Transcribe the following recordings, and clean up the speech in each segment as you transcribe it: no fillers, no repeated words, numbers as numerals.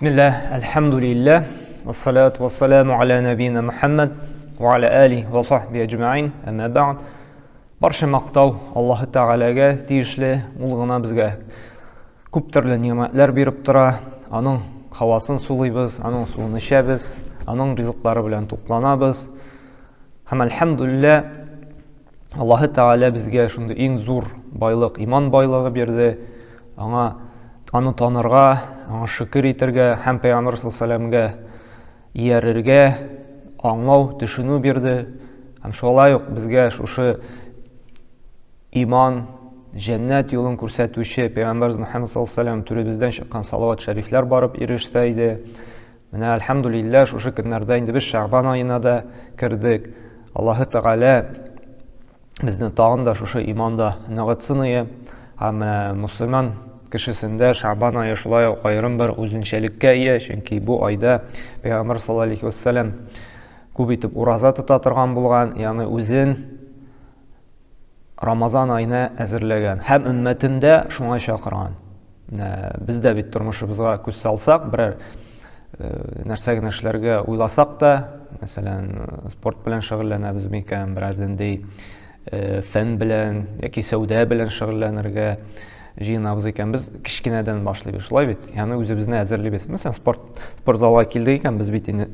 Бисмилләһ, әлхәмдүлилләһ, вассалату вассаламу аля нәбина Мухаммад ва аля алихи ва сахби әҗмәин, әмма бәгъд. Барча мактау Аллаһы Тәгаләгә тиешле, ул гына безгә күп төрле ни'мәтләр биреп тора. Аның һавасын сулыйбыз, аның суын эчәбез, аның ризыклары белән тукланабыз. Һәм әлхәмдүлилләһ, Аллаһы Тәгалә безгә шундый иң зур байлык, иман байлыгы бирде. Аңа аны танырга, аңа шөкер итәргә һәм Пәйгамбәр саллаллаһу иярергә аңлау, төшенү бирде. Һәм шулай ук безгә шушы иман, җәннәт юлын күрсәтүче Пәйгамбәр Мөхәммәд саллаллаһу алейһи түребездән чыккан салават шәрифләр барып ирешсә иде. Менә әлхәмдүлилләһ, шушы көннәрдә инде без Шәгъбан аена да кердек. Аллаһы Тәгалә безне тагын да шушы иманда ныгытсын ие. Һәм менә мусульман кешесендә Шәгъбан ае шулай ук аерым бер үзенчәлеккә ия, чөнки бу айда Пәйгамбәр саллаллаһу алейхи вәссәлам күп итеп ураза тота торган булган, ягъни үзен Рамазан аена әзерләгән һәм өммәтен дә шуңа чакырган. Менә без дә бит тормышыбызга күз салсак, берәр э, нәрсә генә эшләргә уйласак та, мәсәлән, спорт белән шөгыльләнәбез микән, берәр нинди э, фән белән яки сәүдә белән шөгыльләнергә җыенабыз икән, без кечкенәдән башлыйбыз, шулай бит? Ягъни үзебезне әзерлибез. Мәсәлән, спорт спортзалга килдек икән, без бит инде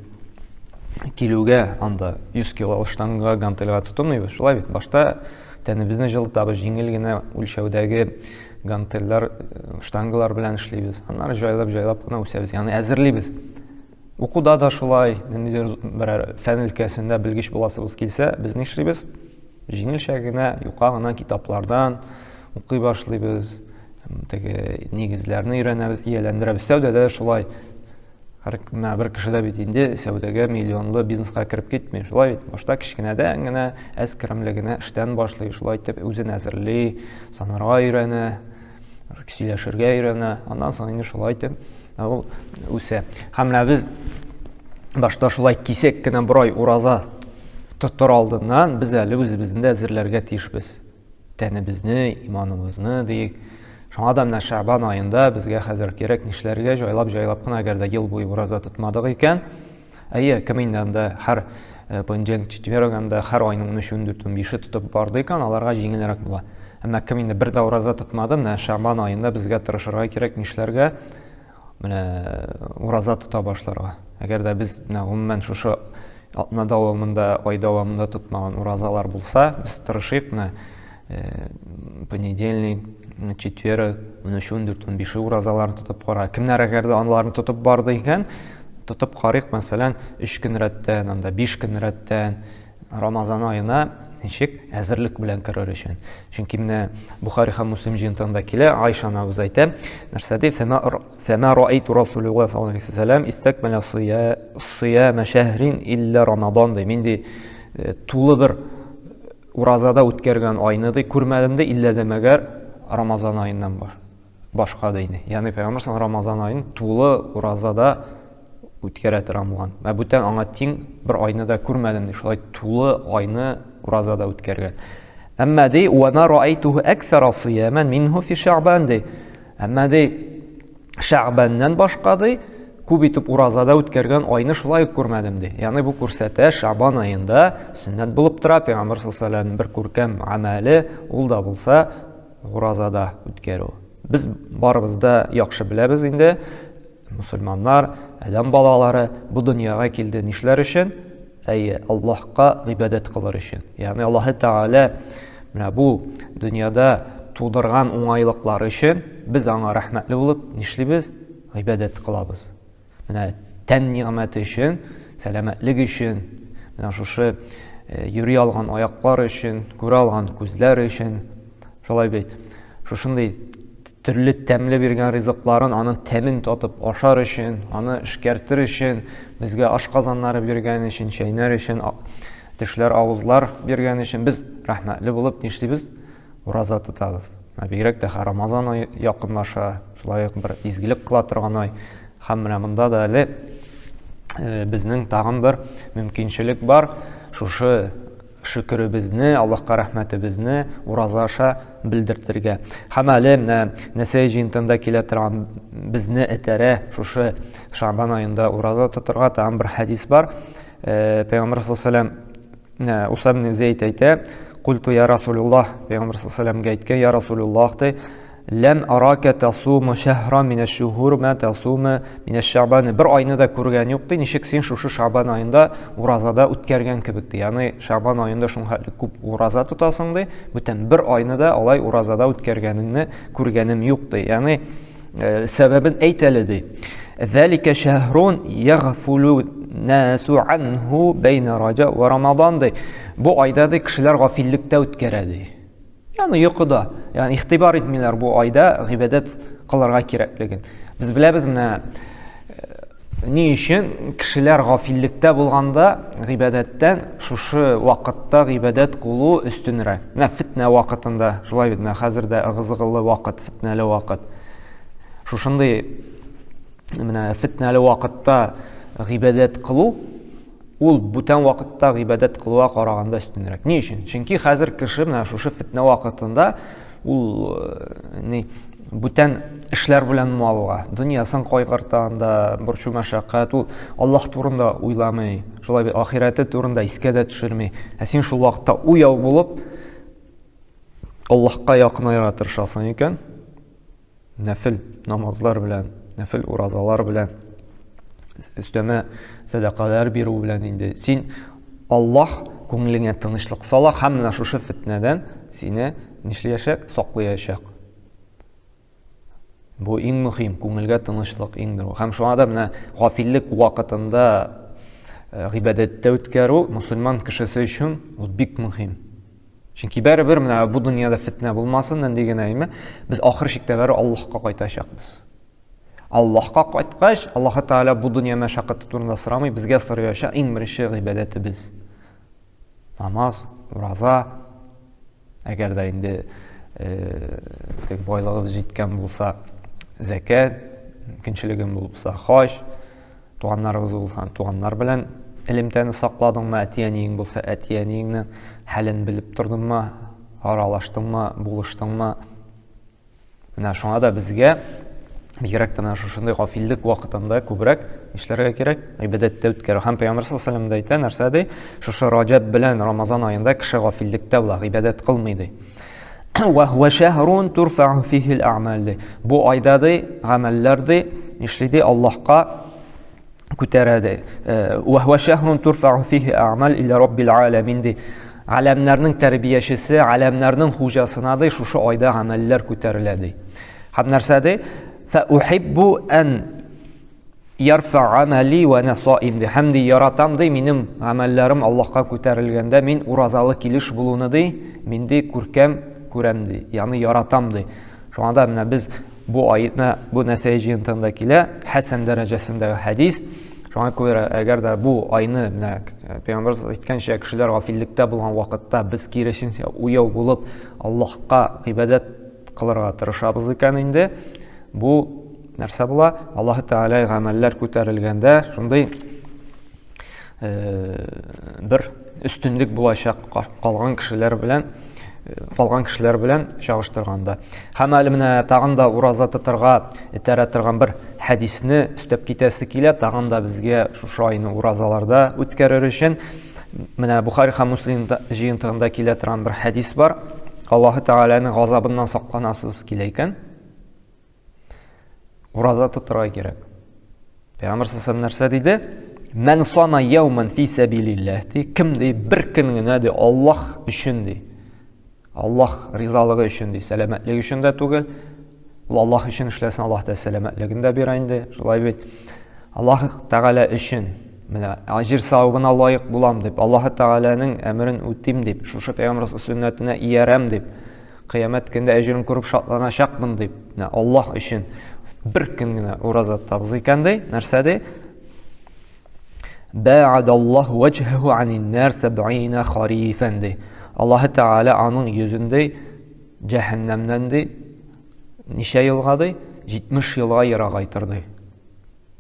килүгә анда 100 кило штанга, гантельга тотынмыйбыз, шулай бит? Башта тәнебезне җылытабыз, җиңел генә үлчәүдәге гантельләр, э, штангалар белән эшлибез. Аннары җайлап-җайлап кына үсәбез, ягъни әзерлибез. Укуда да шулай, ниндидер берәр фән өлкәсендә белгеч буласыбыз килсә, без нишлибез? Җиңелчә генә, юка гына китаплардан укый башлыйбыз, теге нигезләрне өйрәнәбез, ияләндерәбез. Сәүдәдә дә шулай. Һәр менә бер кеше дә бит инде сәүдәгә миллионлы бизнеска кереп китми. Шулай бит. Башта кечкенәдән генә, әз керемле генә эштән башлый, шулай итеп үзен әзерли, санарга өйрәнә, сөйләшергә өйрәнә. Аннан соң инде шулай итеп ул үсә. Һәм менә без башта шулай кисәк кенә бер ай ураза тотыр алдыннан без әле үзебезне дә әзерләргә тиешбез. Тәнебезне, иманыбызны диек. Шуңа да менә Шәгъбан аенда безгә хәзер кирәк нишләргә, җайлап-җайлап кына, әгәр дә ел буе ураза тотмадык икән, әйе, кем инде анда һәр э, понедельник, четверг анда һәр айның 13, 14, 15-е тотып барды икән, аларга җиңелрәк була. Әмма кем инде бер дә ураза тотмады, менә Шәгъбан аенда безгә тырышырга кирәк нишләргә, менә ураза тота башларга. Әгәр дә без менә гомумән шушы атна дәвамында, ай дәвамында тотмаган уразалар булса, без тырышыйк менә э, понедельник, четверг, 13, 14, 15 уразаларын тотып кара. Кемнәр әгәр дә аларны тотып барды икән, тотып карыйк, мәсәлән, 3 көн рәттән, анда 5 көн рәттән, Рамазан аена ничек әзерлек белән керер өчен. Чөнки менә Бухари һәм Муслим җыентыгында килә, Айша анабыз әйтә, нәрсә ди? Фәмә раайту Расулуллаһ саллаллаһу алейһи вәсәлләм истәкмәлә сияма шәһрин илля Рамадан ди. Мин ди э, тулы бер уразада үткәргән айны ди күрмәдем ди, иллә дә мәгәр Рамазан аеннан баш. Башка да инде. Ягъни пәйгамбәр саллаллаһу Рамазан аен тулы уразада үткәрә торган булган. Ә бүтән аңа тиң бер айны да күрмәдем ди. Шулай тулы айны уразада үткәргән. Әмма ди, "Ва ма раайтуху аксара сияман минху фи Шәгъбан" ди. Әмма ди, Шәгъбаннан башка ди, күп итеп уразада үткәргән айны шулай ук күрмәдем ди. Ягъни бу күрсәтә, Шәгъбан аенда сөннәт булып тора, пәйгамбәр саллаллаһу алейһи бер күркәм гамәле, ул да булса уразада үткәрү. Без барыбыз да яхшы беләбез инде, мусульманнар, адәм балалары бу дөньяга килде нишләр өчен? Әйе, Аллаһка гыйбадәт кылыр өчен. Ягъни Аллаһы Тәгалә менә бу дөньяда тудырган уңайлыклар өчен без аңа рәхмәтле булып нишлибез? Гыйбадәт кылабыз. Менә тән нигъмәте өчен, сәламәтлек өчен, менә шушы э, йөри алган аяклар өчен, күрә алган күзләр өчен, шулай бит. Шушындый төрле тәмле биргән ризыкларын, аның тәмен татып ашар өчен, аны эшкәртер өчен, безгә аш казаннары биргән өчен, чәйнәр өчен, тешләр, авызлар биргән өчен без рәхмәтле булып нишлибез? Ураза тотабыз. Ә бигрәк тә Рамазан ае якынлаша, шулай ук бер изгелек кыла торган ай. Һәм менә монда да әле э, безнең тагын бер мөмкинчелек бар. Шушы шөкеребезне, Аллаһка рәхмәтебезне ураза аша белдертергә. Һәм әле менә Нәсәй җыентында килә торган безне этәрә шушы Шабан аенда ураза тотырга тагын бер хәдис бар. Пәйгамбер саллаллаху алейһи вәсәлләм Усам ибн Зәйд әйтә, Культу я Расулуллаһ, Пәйгамбер саллаллаху алейһи вәсәлләмгә әйткән, я Расулуллаһ ди, Ләм арака тасуму шәһра минәш-шуһур ма тасуму минәш-шәгъбан. Бер айны да күргән юк ди, ничек син шушы Шәгъбан аенда уразада үткәргән кебек ди. Ягъни Шәгъбан аенда шуңа күп ураза тотасың ди, бүтән бер айны да алай уразада үткәргәнеңне күргәнем юк ди. Ягъни э, сәбәбен әйт әле ди. Зәлика шәһрун ягфулу насу анху бәйнә раҗа ва рамадан ди. Бу айда ди кешеләр гафиллектә үткәрә ди. Ягъни йокыда, ягъни игътибар итмиләр бу айда гыйбадәт кылырга кирәклеген. Без беләбез менә э, ни өчен кешеләр гафиллектә булганда гыйбадәттән шушы вакытта гыйбадәт кылу өстенрәк. Менә фитнә вакытында, шулай бит, менә хәзер дә ыгы-зыгылы вакыт, фитнәле вакыт. Шушындый менә фитнәле вакытта гыйбадәт кылу Ул бүтән вакытта гыйбадәт кылуга караганда өстенрәк. Ни өчен? Чөнки хәзер кеше менә шушы фитнә вакытында ул э, ни бүтән эшләр белән мавыга, дөньясын кайгырта анда, борчу мәшәкать, ул Аллаһ турында уйламый, шулай бит ахирәте турында искә дә төшерми. Ә син шул вакытта уяу булып Аллаһка якынаерга тырышасың икән, нәфел намазлар белән, нәфел уразалар белән, өстәмә сәдакалар бирү белән инде син Аллаһ күңелеңә тынычлык сала һәм менә шушы фетнәдән сине нишләячәк? Саклаячак. Бу иң мөһим, күңелгә тынычлык иңдерү. Һәм шуңа да менә гафиллек вакытында э, гыйбадәттә үткәрү мусульман кешесе өчен ул бик мөһим. Чөнки бәрібір менә бу дөньяда фитнә булмасын, нинди генә име, без ахыр чиктә бәрі Аллаһка кайтачакбыз. Аллаһка кайткач, Аллаһ Тәгалә бу дөнья мәшәкате турында сорамый, безгә сораячак иң беренче гыйбадәтебез. Намаз, ураза, әгәр дә инде э, теге байлыгыбыз җиткән булса, зәкәт, мөмкинчелегең булса, хаҗ, Туганнарыбыз булса, туганнар белән элемтәне сакладыңмы, әти-әниең булса, әти-әниеңнең хәлен белеп тордыңмы, аралаштыңмы, булыштыңмы? Менә шуңа да безгә бигрәк тә менә шушындый гафиллек вакытында күбрәк нишләргә кирәк? Гыйбадәттә үткәрү. Һәм Пәйгамбәр саллаллаху алейһи вәсәлләм әйтә, нәрсә ди? Шушы Раҗәб белән Рамазан аенда кеше гафиллектә була, гыйбадәт кылмый ди. Ва хуа шәһрун турфау фихил әгъмәл ди. Бу айда ди, гамәлләр ди, нишли ди, Аллаһка күтәрә ди. Э, ва хуа шәһрун турфау фихи әгъмәл иля раббил аламин ди. Аләмнәрнең тәрбиячесе, аләмнәрнең хуҗасына ди, шушы айда гамәлләр күтәрелә ди. Һәм нәрсә ди? Фа ухиббу ан Ярфа амали ва ана саим ди. Һәм ди яратам ди минем гамәлләрем Аллаһка күтәрелгәндә мин уразалы килеш булуны ди, мин ди күркәм күрәм ди. Ягъни яратам ди. Шуңа да менә без бу аятны бу Нәсәй җыентыгында килә, хәсән дәрәҗәсендәге хәдис. Шуңа күрә әгәр дә бу айны менә э, пәйгамбәр әйткәнчә кешеләр гафиллектә булган вакытта без киресенчә уяу булып Аллаһка гыйбадәт кылырга тырышабыз икән инде, бу нәрсә була? Аллаһ Тәгалә гамәлләр күтәрелгәндә шундый э, бер өстенлек булачак калган кешеләр белән э, калган кешеләр белән чагыштырганда. Һәм әле менә тагын да ураза тотарга этәрә торган бер хәдисне өстәп китәсе килә, тагын да безгә шушы айны уразаларда үткәрер өчен менә Бухари һәм Муслим җыентыгында килә торган бер хәдис бар. Аллаһы Тәгаләнең газабыннан сакланасыбыз килә икән, Ураза тотырга кирәк. Пәйгамбер саллаллаху нәрсә диде? Мән сама яуман фи сәбилилләһ ди. Кем ди бер көн генә ди Аллаһ өчен ди. Аллаһ ризалыгы өчен ди, сәламәтлек өчен дә түгел. Ул Аллаһ өчен эшләсен, Аллаһ та сәламәтлеген дә бирә инде. Шулай бит. Аллаһ Тәгалә өчен менә әҗер савабына лаек булам дип, Аллаһ Тәгаләнең әмерен үтим дип, шушы пәйгамбер сөннәтенә иярәм дип, Кыямәт көндә әҗерен күреп шатланачакмын дип, менә Аллаһ өчен бер көн генә ураза тотабыз икән ди, нәрсә ди? Бә'адаллаһу вәҗһәһу анин нар сәб'ина харифан ди. Аллаһ Тәгалә аның йөзен ди җәһәннәмнән ди ничә елга ди? 70 елга ерагайтыр ди.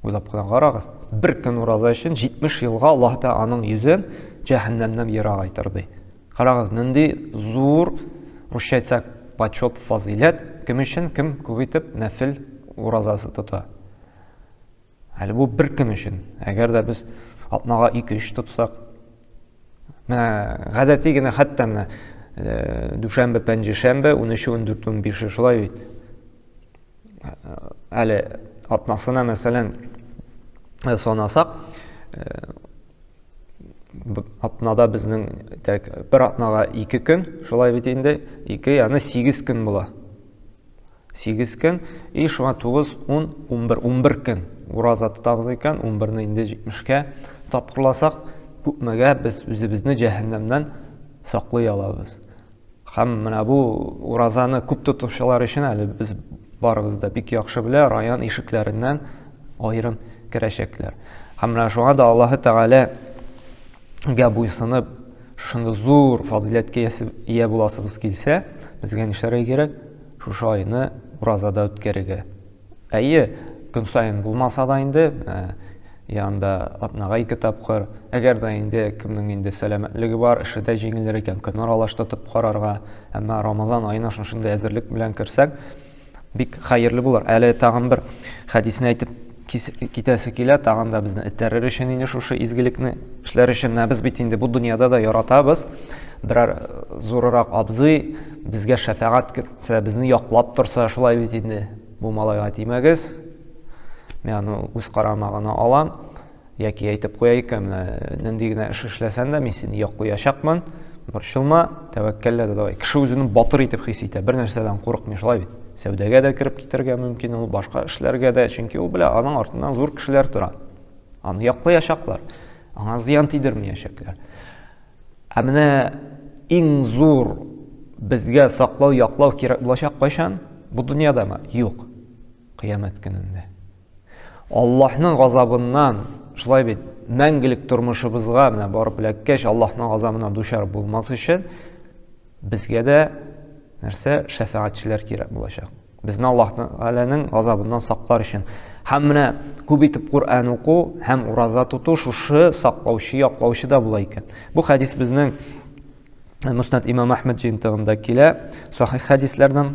Уйлап кына карагыз. Бер көн ураза өчен 70 елга Аллаһ Тәгалә аның йөзен җәһәннәмнән ерагайтыр ди. Карагыз, нинди зур, русча әйтсәк, почет, фазыйләт кем өчен? Кем күп итеп нәфел уразасы тота. Әле бу бер көн өчен. Әгәр дә без атнага 2-3 тотсак, менә гадәти генә хәтта менә э, дүшәмбе, пәнҗешәмбе, 13, 14, 15 шулай бит. Әле атнасына мәсәлән э, санасак, э, атнада безнең так, бер атнага 2 көн, шулай бит инде, 2, ягъни 8 көн була. 8 көн, и шуңа 9, 10, 11, 11 көн ураза тотабыз икән, 11-не инде 70-кә тапкырласак, күпмегә без үзебезне җәһәннәмнән саклый алабыз. Һәм менә бу уразаны күп тотучылар өчен әле без барыбыз да бик яхшы белә, район ишекләреннән аерым керәчәкләр. Һәм менә шуңа да Аллаһы Тәгаләгә буйсынып, шушындый зур фазыйләткә ия буласыбыз килсә, безгә нишләргә кирәк? Шушы айны уразада үткәрергә. Әйе, көн саен булмаса да инде, янда атнага ике тапкыр. Әгәр дә инде кемнең инде сәламәтлеге бар, эше дә җиңелрәк икән, көн аралаш тотып карарга. Әмма Рамазан аена шушындый әзерлек белән керсәк, бик хәерле булыр. Әле тагын бер хәдисне әйтеп китәсе килә, тагын да безне этәрер өчен инде шушы изгелекне эшләр өчен. Менә без бит инде бу дөньяда да яратабыз. Берәр э, зурырак абзый безгә шәфәгать кертсә, безне яклап торса, шулай бит инде. Бу малайга тимәгез. Мин аны үз карамагына алам. Яки әйтеп куя икән, менә нинди генә эш эшләсәң дә, мин сине яклаячакмын, борчылма, тәвәккәллә дә давай. Кеше үзен батыр итеп хис итә, бер нәрсәдән курыкмый, шулай бит. Сәүдәгә дә кереп китәргә мөмкин ул, башка эшләргә дә, чөнки ул белә, аның артыннан зур кешеләр тора. Аны яклаячаклар, аңа зыян тидермәячәкләр. Ә менә иң зур безгә саклау, яклау кирәк булачак кайчан? Бу дөньядамы? Юк. Кыямәт көнендә. Аллаһның газабыннан, шулай бит, мәңгелек тормышыбызга менә барып эләккәч, Аллаһның газабына дучар булмас өчен безгә дә нәрсә шәфәгатьчеләр кирәк булачак. Безне Аллаһ Тәгаләнең газабыннан саклар өчен. Һәм менә күп итеп Коръән уку һәм ураза тоту шушы саклаучы, яклаучы да була икән. Бу хәдис безнең Муснад Имам Әхмәд җыентыгында килә, сахих хәдисләрдән.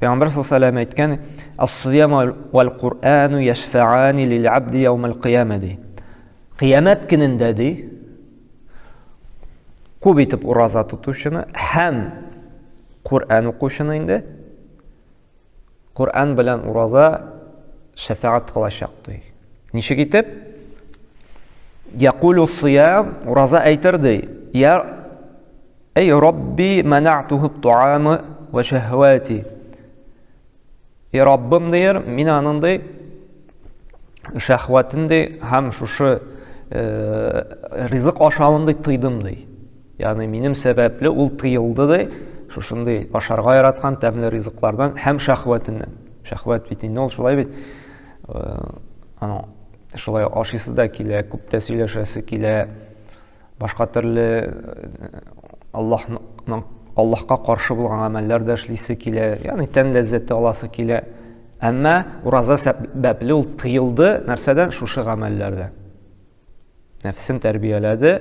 Пәйгамбәр саллаллаху алейһи әйткән, "Ас-сиям вал Куръану яшфаани лил абди яумал кыяма" ди. Кыямәт көнендә ди, күп итеп ураза тотучыны һәм Коръән укучыны инде Коръән белән ураза шәфәгать кылачак ди. Ничек итеп? Якулу сиям ураза әйтер ди. Я Әй Рабби манатуху ат-таама ва шахвати. Эй Раббым дияр, мин аның ди шәһвәтен ди һәм шушы э, ризык ашавын ди тыйдым ди. Ягъни минем сәбәпле ул тыелды ди, шушындый ашарга яраткан тәмле ризыклардан һәм шәһвәтеннән. Шәһвәт бит инде ул шулай бит. Э, аның шулай ашыйсы да килә, күп тә сөйләшәсе килә. Башка төрле Аллаһның Аллаһка каршы булган гамәлләр дә эшлисе килә, ягъни тән ләззәте аласы килә. Әмма ураза сәбәпле ул тыелды нәрсәдән? Шушы гамәлләрдән. Нәфсен тәрбияләде,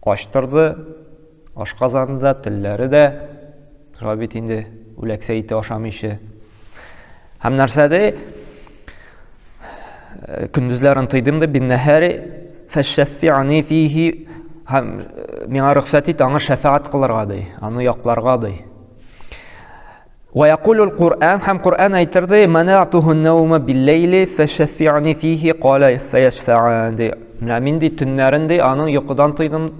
ачтырды, ашказаны да, телләре дә. Шулай бит инде үләксә ите ашамыйча. Һәм нәрсә ди? Көндезләрен тыйдым ди, биннәһәри фәшшәффи'ни фихи һәм миңа рөхсәт ит аңа шәфәгать кылырга ди, аны якларга ди. Ва якулул Куръан һәм Куръан әйтер ди, манатуху наума билләйли фәшшәффи'ни фихи кала фәяшфә'ан ди. Менә мин ди төннәрен ди аның йокыдан тыйдым,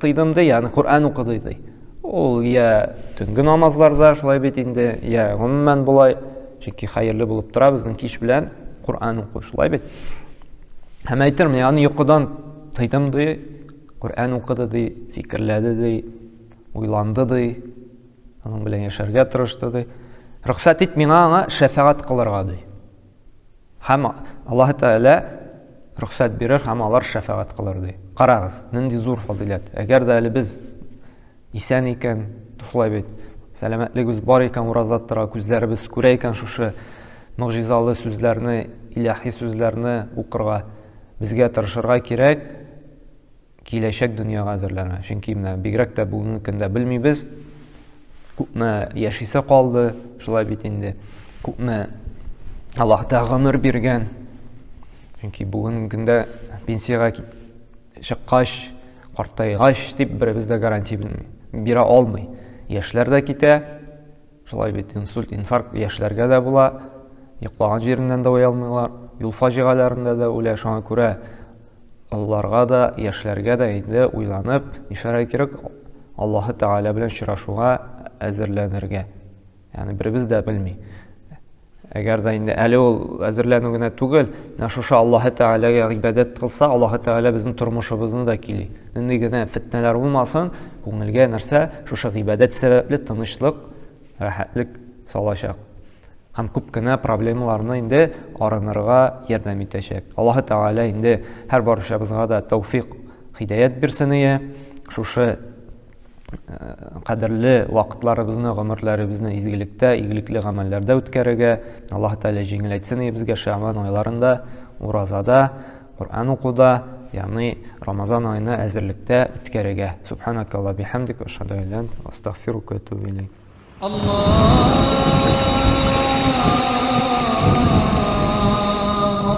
тыйдым ди, ягъни Куръан укыды ди. Ул я төнге намазларда шулай бит инде, я гомумән болай, чөнки хәерле булып тора безнең кич белән Коръән уку, шулай бит. Һәм әйтер, мин аны йокыдан тыйдым ди, Коръән укыды ди, фикерләде ди, уйланды ди, аның белән яшәргә тырышты ди. Рөхсәт ит миңа аңа шәфәгать кылырга ди. Һәм Аллаһ Тәгалә рөхсәт бирер һәм алар шәфәгать кылыр ди. Карагыз, нинди зур фазыйләт. Әгәр дә әле без исән икән, шулай бит, сәламәтлегебез бар икән, ураза тора, күзләребез күрә икән шушы могҗизалы сүзләрне, илаһи сүзләрне укырга, безгә тырышырга кирәк киләчәк дөньяга әзерләнә. Чөнки менә бигрәк тә бүгенге көндә белмибез. Күпме яшисе калды, шулай бит инде. Күпме Аллаһ та гомер биргән. Чөнки бүгенге көндә пенсиягә чыккач, картайгач дип беребез дә гарантия бирә алмый. Яшьләр дә китә, шулай бит инсульт, инфаркт яшьләргә дә була, йоклаган җиреннән дә уялмыйлар, юл фаҗигаләрендә дә үлә. Шуңа күрә олыларга да, яшьләргә дә инде уйланып, нишләргә кирәк? Аллаһы Тәгалә белән очрашуга әзерләнергә. Ягъни беребез дә белми. Әгәр дә инде әле ул әзерләнү генә түгел, менә шушы Аллаһы Тәгаләгә гыйбадәт кылса, Аллаһы Тәгалә безнең тормышыбызны да кили. Нинди генә фетнәләр булмасын, күңелгә нәрсә, шушы гыйбадәт сәбәпле тынычлык, рәхәтлек салачак. Һәм күп кенә проблемаларны инде арынырга ярдәм итәчәк. Аллаһы Тәгалә инде һәр барчабызга да тәүфик, хидаят бирсен ие. Шушы кадерле вакытларыбызны, гомерләребезне изгелектә, игелекле гамәлләрдә үткәрергә Аллаһ Тәгалә җиңеләйтсен безгә Шәгъбан айларында, уразада, Коръән укуда, ягъни Рамазан аена әзерлектә үткәрергә. Субханакалла бихамдик, ашһаду ан ла астагфирука ва атубу илейк. Аллаһу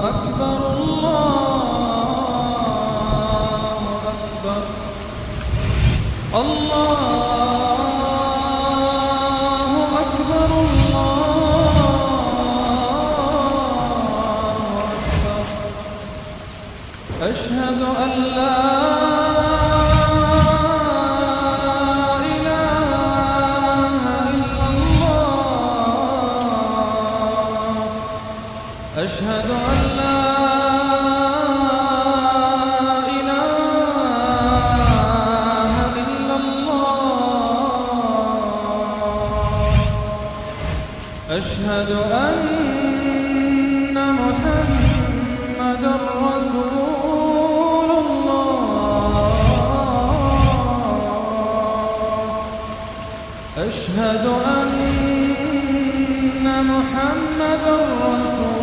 әкбәр, Аллаһу әкбәр, Аллаһу әкбәр, Аллаһу әкбәр. Әшһәду ән ла илаһа иллаллаһ. Әшһәду ән ла илаһа иллаллаһ. Әшһәду әннә Мөхәммәдәр Расулуллаһ. Әшһәду әннә Мөхәммәдәр Расулуллаһ.